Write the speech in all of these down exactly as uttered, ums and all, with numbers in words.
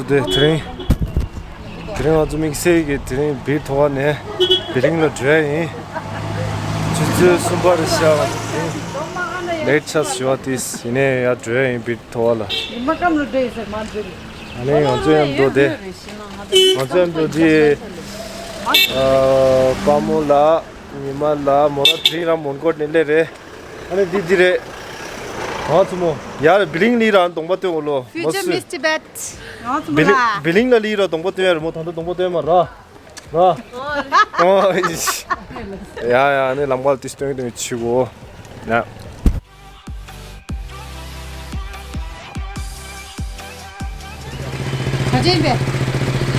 དེ་དེ་རིང་། དེ་རིང་ང་ཚོ་དམིགས་བསལ་གྱི་དེ་རིང་སྦིར་ཐོ་བ་ནས་བི་ལིང་ལ་འགྲོ་ཡ་ཡིན། ཆུ་ཚོད་གསུམ་པ་རེད་ཤག་ང་ཚོ་དེ་རིང་ལེ་ཊི་ཆགས་ཞུ་བ་དེས་ཡིན་ནའི་ཡར་འགྲོ་ཡ་ཡིན་སྦིར་ཐོ་བ་ལ། ཨ་ནི་ང་ཚོ་ཡང་འགྲོ་དེ། ང་ཚོ་ཡང་འགྲོ་དེ། ཨ། པ་མོ་ལ་ཉི་མ་ལ་མོ་ར་དེ་རིང་རང་མོན་གྷོ་ནས་སླེབས་རེད། ཨ་ནི་འདི་འདི་རེད། ང་ཚོ་མོ་ཡར་བི་ལིང་ལི་རང་གདོང་པ་སྟོན་འོ་ལོ། Future Miss Tibet། ང་ཚོ་མོ་བི་ལིང་ལ་བི་ལིང་ལ་ལི་ར་གདོང་པ་སྟོན་ཡ་རེད་མོ། ད་ལྟ་གདོང་པ་སྟོན་མ་ར་ར། ཨོ་ཡ་ཡ། ཨ་ནི་ལམ་ཁ་ལ་ཏི་སྟོན་སྟོན་ཆུ་གོ་ཡ། ག་ཅན་པས།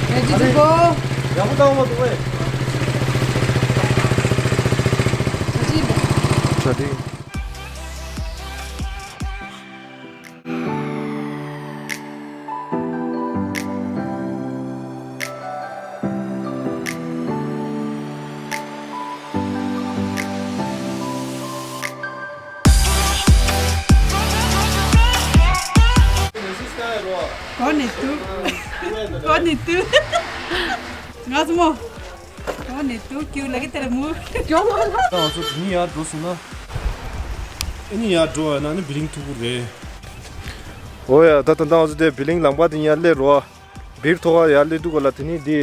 Ready to go། ཡག་པོ་བཏང་བ་འདུག་བས། ག་ཅན་པས། ག་དེ། གོ་ནི་ཏུ། གོ་ནི་ཏུ། ང་སྨོ། གོ་ནི་ཏུ་ཀྱུ་ལ་གི་ཏེ་ར་མུ། ད་ང་ཚོ་དེ་ནི་ཡར་འགྲོ་སོང་ན། ཨེ་ནི་ཡར་འགྲོ་བ་ན་ནི་བི་ལིང་ཐུག་གི་རེད། འོ་ཡ། ད་ད་ད་ང་ཚོ་དེ་བི་ལིང་ལམ་པ་དེ་ཡར་སླེབས་རོ། སྦིར་ཐོ་བ་ཡར་སླེབས་དུས་ག་ལ་དེ་ནི་དེ་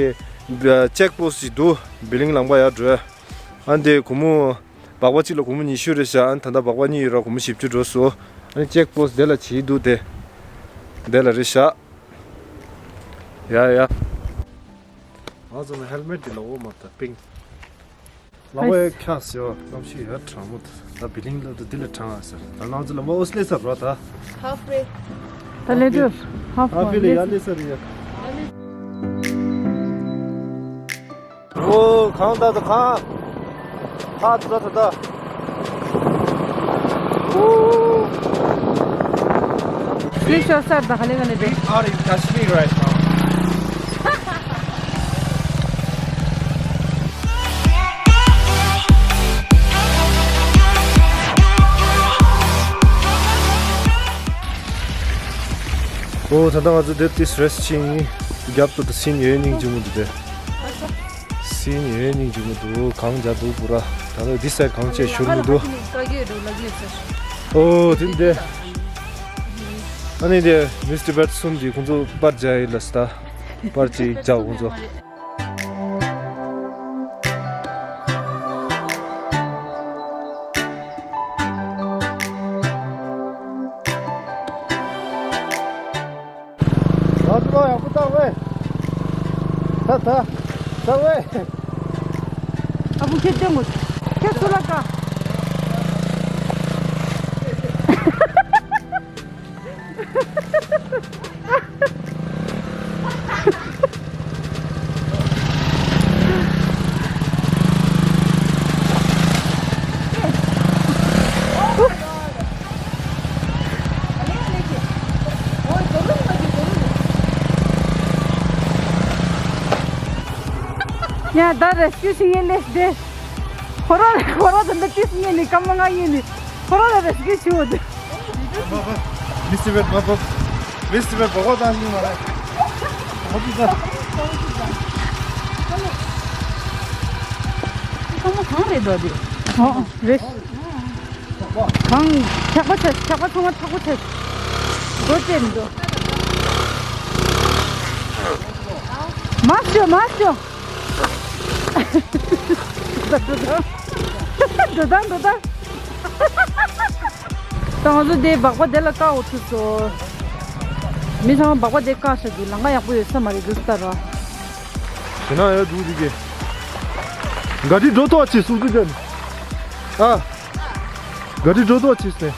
ཅེག་པོ་སི་ཞིག་འདུག་བི་ལིང་ལམ་པ་ཡར་འགྲོ་ཡ། ཨ་འདི་སྒོར་མོ་སྦག་སྦག་གཅིག་ལ་སྒོར་མོ་ཉི་ཤུ་རེད་ཤག་ཨ་ད་ལྟ་སྦག་སྦག་གཉིས་ཡོད་ར་སྒོར་མོ་བཞི་བཅུ་འགྲོ་སོང་། ཨ་ནི་ཅེག་པོ་སི་དེ་ལ་བྱེད་འདུག་དེ། དེ་ལ་རེད་ཤག་ཡ་ཡ། ང་ཚོ་ནི་ཧེལ་མེད་དེ་ལ་འོ་མ་ད་པིང་། ལ་བའི་ཁ་སེ་བ་གནམ་གཤིས་ཡ་གྲང་མོ་ད། ད་བི་ལིང་ལ་ད་དེ་ལ་གྲང་ཨ་ཟེར། ད་ང་ཚོ་ལ་མ་འོ་སླེ་ས་རོ་ད། Halfway། ད་ལེ་དུ་ཧ་ཧ་ཧ་ཧྥི་ལ་ཡ་སླེ་ས་རེད་ཡ། ཨོ། གངས་ད་ད་གངས། ཧ་ད་ད་ད། ཨོ། སི་ཤོར་སར་ད་ཧ་ལེ་ག་ནས་དེ། We are in Kashmir right now. ཨོ། ད་ལྟ་ང་ཚོ་དེབ་ཏིས་རེས་ཕྱིན། རྒྱབ་ཏུ་ད་སིན་ཡོད་སྙིང་རྗེ་མོ་འདུག་དེ། སིན་ཡོད་སྙིང་རྗེ་མོ་འདུག་གངས་རྒྱག་འདུག་པུ་ར། ད་ལྟ་འདི་སའི་གངས་ཆེ་ཤོར་མི་འདུག་ཨོ། དེ་འདི། ཨ་ནི་དེ་མིས་ཊི་བེད་གསུམ་གྱིས་ཁོང་ཚོ་པར་རྒྱག་ཡིན་ལ་སི་ད། པར་ཅིག་རྒྱག་ཁོང་ཚོ། ང་ཚོ་ལ་ཡག་པོ་བཏང་བས། ད་ད་ད་བས། ཨ་བུ་ཁྱེད་ལྟོས་ངོ་། ཁྱེད་ཚོ་ལ་ཀ་ཡ་ད་རེ་སྐྱུ་ཞིག་ཡིན་ལེ་སྡེ། ཁོ་ར་ཁོ་ར་དེ་འདྲ་ཏིས་ངེས་ནི་སྐར་མ་ལྔ་ཡིན་ནི། ཁོ་ར་ལ་རེ་སྐྱུ་ཞིག་འོ་དེ། མིས་ཊི་བེད་མ་པོ། མིས་ཊི་བེད་པོ་གོ་ད་ནི་མ་རེད། ཧོ་ཀི་ད། སྐར་མ་གང་རེད་འགྲོ་དེ། ཨོ་རེད། གང་། ཆག་པ་ཆག་ཆག་པ་ཚང་མ་ཆག་པ་ཆག་སྒོ་ཕྱེ་མི་འདུག་མ་ཤོ་མ་ཤོ། འགྲོ་དང་འགྲོ་དང་། ད་ང་ཚོ་དེ་སྦག་པ་དེ་ལ་བཀག་འོ་ཐུག་སོ། མི་ཚང་མ་སྦག་པ་དེ་བཀག་ཤ་དུས་ལམ་ཁ་ཡག་པོ་ཡོད་ས་མ་རེད་འདུག་ལྟ་ར། དེ་ན་ཡོད་འདུག་དེ་གི། ག་དྲི་འགྲོ་ཐོག་ཆེ་སུག་སུག་ཅན། ཨ། ག་དྲི་འགྲོ་ཐོག་ཆེ་སེ།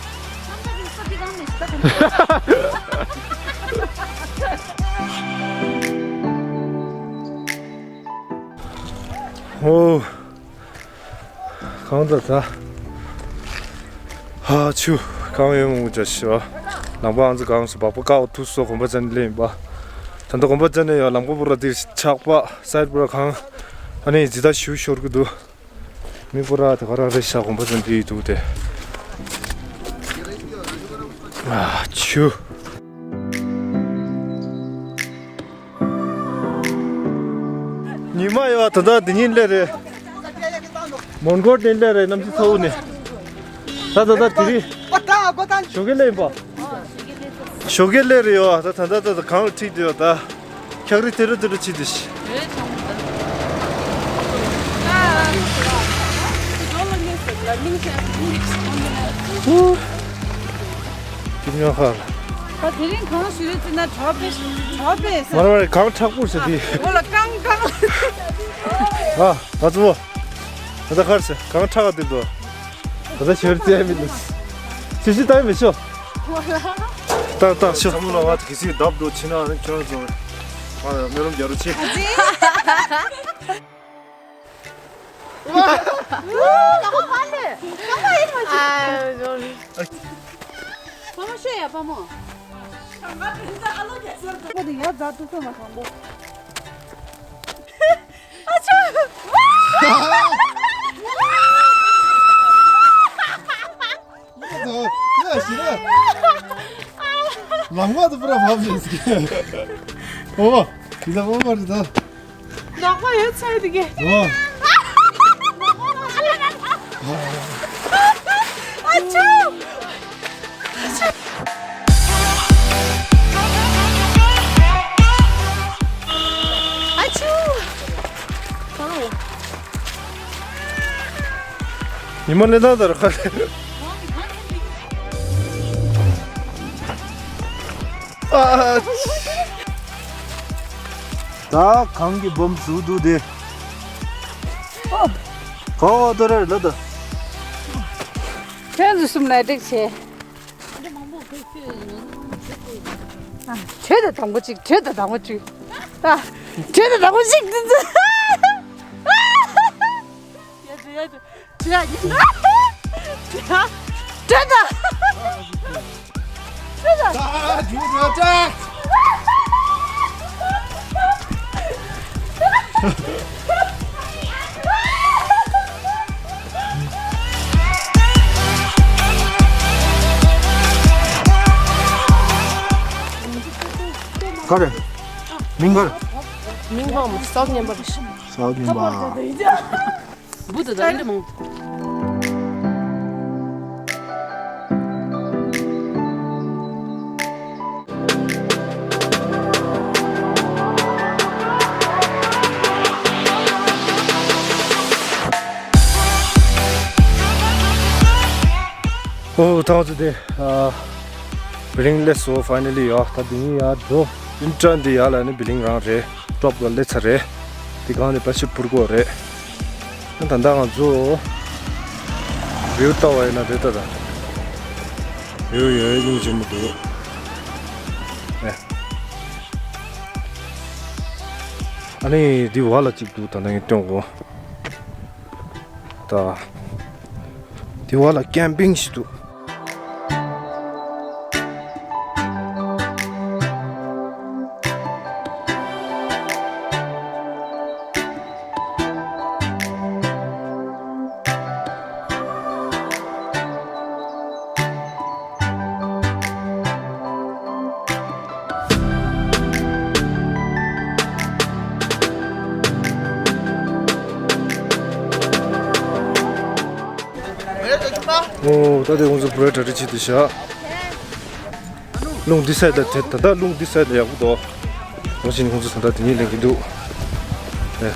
ཨོ། གངས་ད་ད། ཧ་ཆུ། གངས་ཡོད་མང་པོ་འཇའ་ཤི་བ། ལམ་པ་ཨང་ཙི་གངས་སུ་སྦག་པ་བཀག་འོ་ཐུག་སོ་གོམ་པ་ཅན་ལེན་པ། ད་ལྟ་གོམ་པ་ཅན་ནས་ཡོད་ལམ་ཀ་པུ་ར་དེ་ཆག་པ་སའིད་པུ་ར་གངས། ཨ་ནི་ཇི་ད་ཤུ་ཤོར་གི་འདུག་མི་པུ་ར་དེ་ག་རང་རེད་ཤག་གོམ་པ་ཅན་དེ་ཡི་འདུག་དེ། ཨ་ཆུ། ཉི་མ་ཡོད་ད་ལྟ་འདི་ཉིད་སླེབས་རེད། མོན་གྷོ་ནས་སླེབས་རེད། གནམ་གཤིས་ཚ་བོ་ནས། ད་ད་ད་དེ་རིང་ཞོགས་ཀས་སླེབས་ཡིན་པ། ཞོགས་ཀས་སླེབས་རེད་ཡོད། ད་ད་ད་ད་གངས་ཁྲིད་དུ་ཡོད་ད། འཁྱག་རི་ཏི་རུ་ཏི་རུ་ཕྱིན་དུས། ཀིམ་ཡོང་ཧར། ད་དེ་རིང་གངས་ཞུ་རེད་ཟེར་ན་གྲོགས་པས་གྲོགས་པས་ཟེར། མ་རེད་མ་རེད། གངས་མཁྲེགས་པོ་ཟེར་དེ། འོ་ལ་རྐང་རྐང་། ཨ་ད་ཚོ། ད་ད་ཁར་ཟེར་གངས་མཁྲེགས་པ་དེ་དོ། ད་ལྟ་ཞོར་རྩེ་མི་འདུག་ཤི་ཤི་ལྟ་མི་ཤོག་ཏག་ཏག་ཤོག་ཚང་མ་ལ་བ་གི་སི་ལྡབ་འགྲོ་ཕྱི་ན་ནི་ཁྱོད་རང་ཚོ་ང་མེ་རོམ་རྒྱ་རུ་ཕྱི། ཕ་མ་ཤོད་ཡ་ཕ་མ། ཁོ་དེ་ཡ་རྫ་ཏུ་སོ་མ་ཁང་པོ། ཨ་ཆུ། ལམ་ཁ་དུ་པུ་ར་བབས་ཤིག་ཨོ། ཡིན་ད་ཨོ་བར་ད། ནག་པ་ཡོད་ཚད་དེ་གས། ཨོ། ཨ་ཆུ། ཨ་ཆུ། ཉི་མ་ལས་ད་ད་ར་ཁ། ཨ། ད་གངས་ཀྱི་སྦོམ་ཟུག་འདུག་དེ། ཨོ། ག་བ་དོ་རེ་ལ་ད། ཁྱོད་ཚོ་གསུམ་ལ་འགྲིག་བྱས། ཨ། བྲོས་དང་དང་པོ་གཅིག་བྲོས་དང་དང་པོ་གཅིག་ཨ། བྲོས་དང་དང་པོ་གཅིག་བྲོས་དང་། ག་རེ། མིང་ག་རེ། མིང་ག་མ་སོག་ཉན་པ་རེད། སོག་ཉན་པ། བུ་དེ་ད་ཨིན་དྲ་མང་། ཨོ་ཐང་ཚོ་དེ་ཨ། བི་ལིང་སླེབས་སོང་། ཕའི་ནལ་ལི་ཡ། ད་འདི་ནས་ཡར་འགྲོ། ཨིན་ཊྲ་འདི་ཡར་ལ་ནི་བི་ལིང་རང་རེད། ཊོབ་ལ་སླེབས་ཚར་རེད། དེ་སྒང་ནས་པ་ཤི་འཕུར་གོ་རེད། ད་ད་ང་ཚོ་བིའུ་ལྟ་བ་ཡིན་ན་རེད་ད་ད། བིའུ་ཡོད་སྙིང་རྗེ་མོ་འདུག་ཨེ། ཨ་ནི་འདི་བ་ལ་གཅིག་འདུག་ད་ནང་སྟོན་གོ་ད། དེ་བ་ལ་ཀེམ་པིང་ཞིག་འདུག་ཨོ། ད་དེ་ཁོང་ཚོ་བྷི་རེད་རེ་རེ་བྱེད་དུ་བཞག་རླུང་འདི་སའི་ད་དེ་ད་ལྟ་རླུང་འདི་སའི་ད་ཡག་པོ་འདུག་འོ་བྱས་ནས་ཁོང་ཚོ་ད་ལྟ་དེ་ཉིད་ལེན་གྱི་འདུག་ཨེ།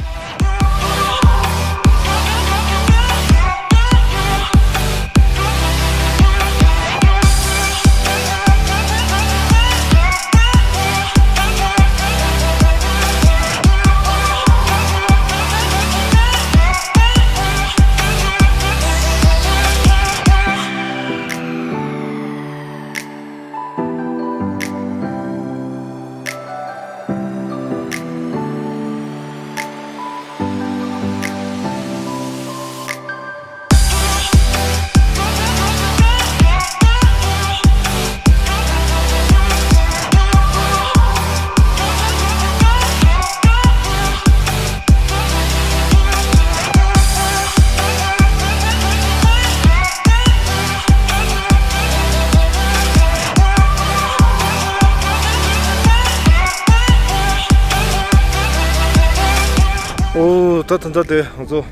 ཨོ་ད་ད་ད་དེ་ང་ཚོ་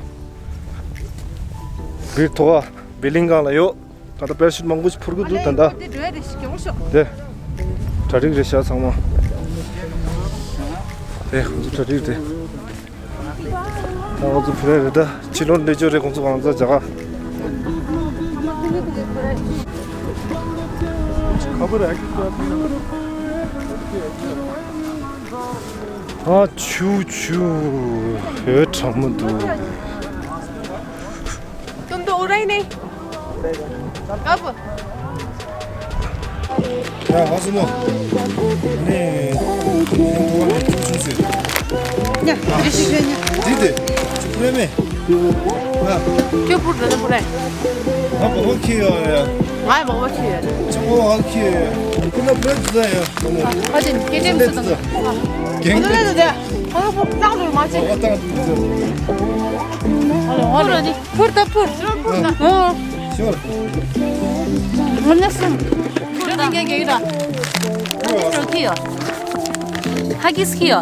བིར་ཐོ་བ་བི་ལིང་གང་ལ་ཡོད། ད་ལྟ་པེ་ར་ཤུད་མང་པོ་ཞིག་འཕུར་གི་འདུག་ད་ལྟ། དེ་འགྲོ་ཡ་རེད་ཤི་གྱོང་ཤོག་དེ་གྲ་སྒྲིག་རེད་ཤག་ཚང་མ། དེ་ཁོང་ཚོ་གྲ་སྒྲིག་དེ། ད་ཁོང་ཚོ་བུ་རེ་རེད་ད། ཕྱི་ལོགས་ལས་ཅོ་རེད་ཁོང་ཚོ་གང་ཚ་ཇ་ག་ཁ་པར་ཨེག་ཨ་ཆུ་ཆུ། ཧེ་གྲང་མོ་འདུག་ཏུང་ཏུང་ཨུ་རའི་ནེ། ཀ་པུ། ཡ་ཧ་སུ་མོ། ནེ། ནེ་ཏུ་བ་ནེ་ཏུ་ཤུ་སེ། ཉ་རི་ཤི་ཤ་ཉ། དི་དི། ཅུ་པུ་རེ་མེ། ཨ། ཅུ་པུ་རེ་ནེ་པུ་རེ། ང་བོ་བོ་ཁི་ཡོ་ཡ། ང་བོ་བོ་ཁི་ཡོ། ཅུ་བོ་ཧ་ཁི་ཡོ་ཡ། ཁུ་ན་པུ་རེ་ཛ་ཡ། ཨ་ཅེ་ཀེ་ཏེ་མི་སུ་དང་། གེང་ཏེ། ཨ་ལེ་ལེ་ལེ། ཨ་ལེ་པོ་ཏང་རུ་མ་ཅེ། ཨ་ལེ་ཨ་ལེ། ཕུར་ད་ཕུར། ཕུར་ད། ཨོ། ཤོར། ང་ནས་སམ། ཕུར་ད་གེ་གེ་ར། ཨ་ནི་ཤོར་ཁི་ཡོ། ཧ་གིས་ཁི་ཡོ།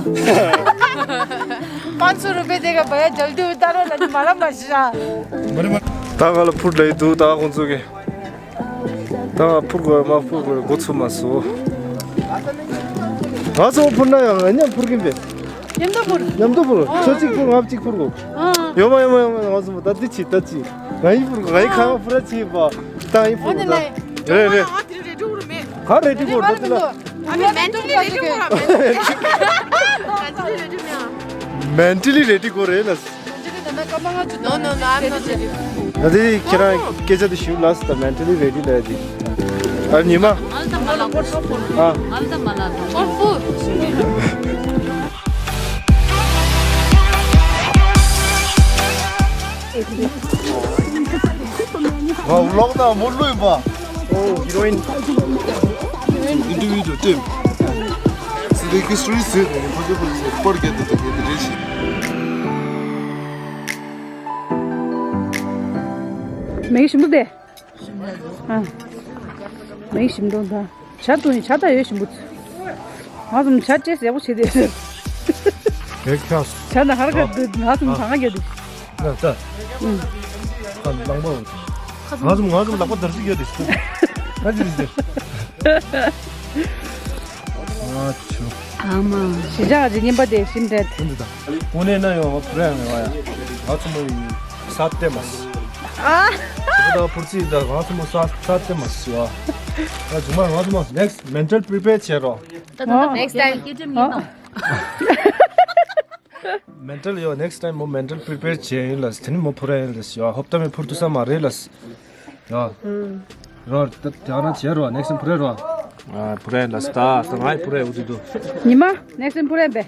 पाँच सौ रुपये देगा भैया, जल्दी उतारो, नहीं मारा मजा। ད་ག་ལ་ཕུར་ལ་ཡི་འདུག་ད་ཁོང་ཚོ་གི། ད་ཕུར་དགོས་མ་ཕུར་དགོས་འགོ་ཚུགས་མ་སོང་། ང་ཚོ་ཕུར་ན་ཡང་ང་མཉམ་ཕུར་གིན་པས། མཉམ་དུ་ཕུར། མཉམ་དུ་ཕུར། ཁྱོད་གཅིག་ཕུར་ང་གཅིག་ཕུར་གོ། ཡོ་མ་ཡོ་མ་ཡོ་མ། ང་ཚོ་ད་འདི་བྱེད་ད་བྱེད། ང་ཡི་ཕུར་གོ། ང་ཡི་ཁ་ཕུར་བྱེད་པ། ད་ཡི་ཕུར་གོ་ད། རེད་རེད། ག་རེ་འདི་གོ་ད་དེ་ལ། ཨ་ནི་མེན་ཊལ་ལི་རེ་ཌི་གོ་ར། མེན་ཊལ་ལི་རེ་ཌི་གོ་རེད་ལ། No, no, no, I'm not ready. ད་དེ་ཁྱེད་རང་སྐད་ཆ་དེ་ཞུ་ལ་སི་ད་མེན་ཊལ་ལི་རེ་ཌི་ལ་ཡ་དེ། ཨ་ཉི་མ། ཨ། ང་ལོག་ན་མོ་ལུས་པ། ཨོ་ཧི་རོ་ཨིན། ཨིན་ཊར་བིའུ་དུ་ཏིམ། སི་ཏི་ཀི་སི་རི་སི་ཏི་ཁོ་ཚོ་ཁོ་ཚོ་པར་རྒྱབ་དུ་དུ་དུ་རེ་ཞིག་མེ་ཤིན་པོ་དེ། ཨ། མེ་ཤིན་པོ་ད། ཇ་བཏུང་ནས་ཇ་ད་ཡོད་ཞིམ་པོ། ང་ཚོ་ཇ་ཅེས་ཡག་པོ་བྱེད་དེ། ཡོད་ཁྱོད། ཇ་ན་ཧར་ག་འདུག་ང་ཚོ་ཧང་ག་འདུག་ན་ད། ཨུ། ཁ་ལང་པ། ང་ཚོ་ང་ཚོ་ལག་པ་དར་ཅིག་ཡོད་དེ། ང་ཅི་རེད་དེ། ཨ་ཆུ། ཨ་མ། ཞི་ཅང་རི་ཉིན་པ་དེ་ཤིན་རེད། ཀུན་ཏུ་དང་། དངོས་གནས་ན་ཡོང་བ་བུ་ར་ཡང་མེད་པ་ཡ། ང་ཚོ་མོ་ཡིན་ས་ལྟེ་མ་སི། ཨ། ད་ཕུར་ཚི་ད་ང་ཚོ་མོ་ས་ས་ལྟེ་མ་སི་བ། ད་ཇུ་མ་ང་ཚོ་མོ་next mental prepare བྱེད་རོགས། ད་ད་ད་next time ཀེ་ཏྲེ་མི་ནོ། mental ཡོ་next time མོ་mental prepare བྱེད་ཡིན་ལ་དེ་ནི་མོ་ཕུར་ཡིན་ལ་སི་ཡོ་ཧོབ་ཏ་མེ་ཕུར་དུ་ས་མ་རེད་ལ་སི། ཡ། རོ། ད་ད་ང་བྱེད་རོ། next time ཕུ་རེ་རོ། ཨ། ཕུ་རེ་ལ་སི་ད་ད་ང་ཡི་ཕུ་རེ་འུ་དུ་དུ། ཉི་མ། next time ཕུ་རེ་འབད།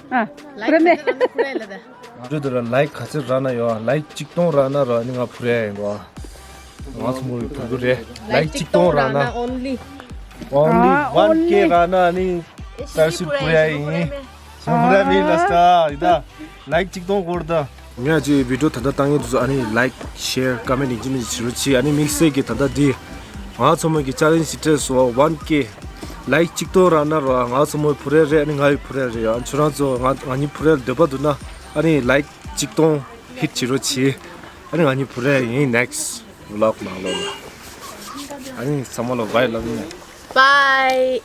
ཨ། ཕུ་རེ་མེད། ཕུ་རེ་ལ་ད། འདི་དུ་ར་ལའིཀ་ག་ཚོད་རག་ན་ཡོ། ལའིཀ་གཅིག་སྟོང་རག་ན་རོ་ནི་ང་ཕུ་རེ་ཡིན་རོ། ང་ཚོ་མོ་ཡི་ཕུ་རེ། ལའིཀ་གཅིག་སྟོང་རག་ན། only། only ཨ། one K རག་ན་ནི་ད་སི་ཕུ་རེ་ཡིན། ཞང་ཕུ་ར་མི་ལ་སྟ་ཡི་ད། ལའིཀ་གཅིག་སྟོང་སྐོར་ད། ངས་ཅིག་བི་ཌིའོ་ད་ལྟ་བཏང་ཡོད་དུས་ཨ་ནི་ལའིཀ་ཤེར་ཀ་མེན་ཡིན་གཅིག་མིན་གཅིག་བྱེད་རོགས་གྱིས། ཨ་ནི་དམིགས་བསལ་གྱི་ད་ལྟ་འདི་ང་ཚོ་མོ་གི་ཅ་ལེན་ཇི་སྤྲད་སོ་ཝན་ཀེ་ལའིཀ་གཅིག་སྟོང་རག་ན་རོ། ང་ཚོ་མོ་ཕུ་རེ་རེད། ཨ་ནི་ང་ཡི་ཕུ་རེ་རེད། ཨ་ནི་ཁྱོད་རང་ཚོ་ང་ང་གཉིས་ཕུ་རེ་འདོད་པ་འདུག་ན་ཨ་ནི་ལའིཀ་གཅིག་སྟོང་ཧིཊ་བྱེད་རོགས་གྱིས། ཨ་ནི་ང་གཉིས་ཕུ་རེ་ཡིན། ནེགསི་ཝི་ལོག་ནང་ལོགས་ལ། ཨ་ནི་ཚང་མ་ལ་བའི་ལབ་ཡིན། བའི།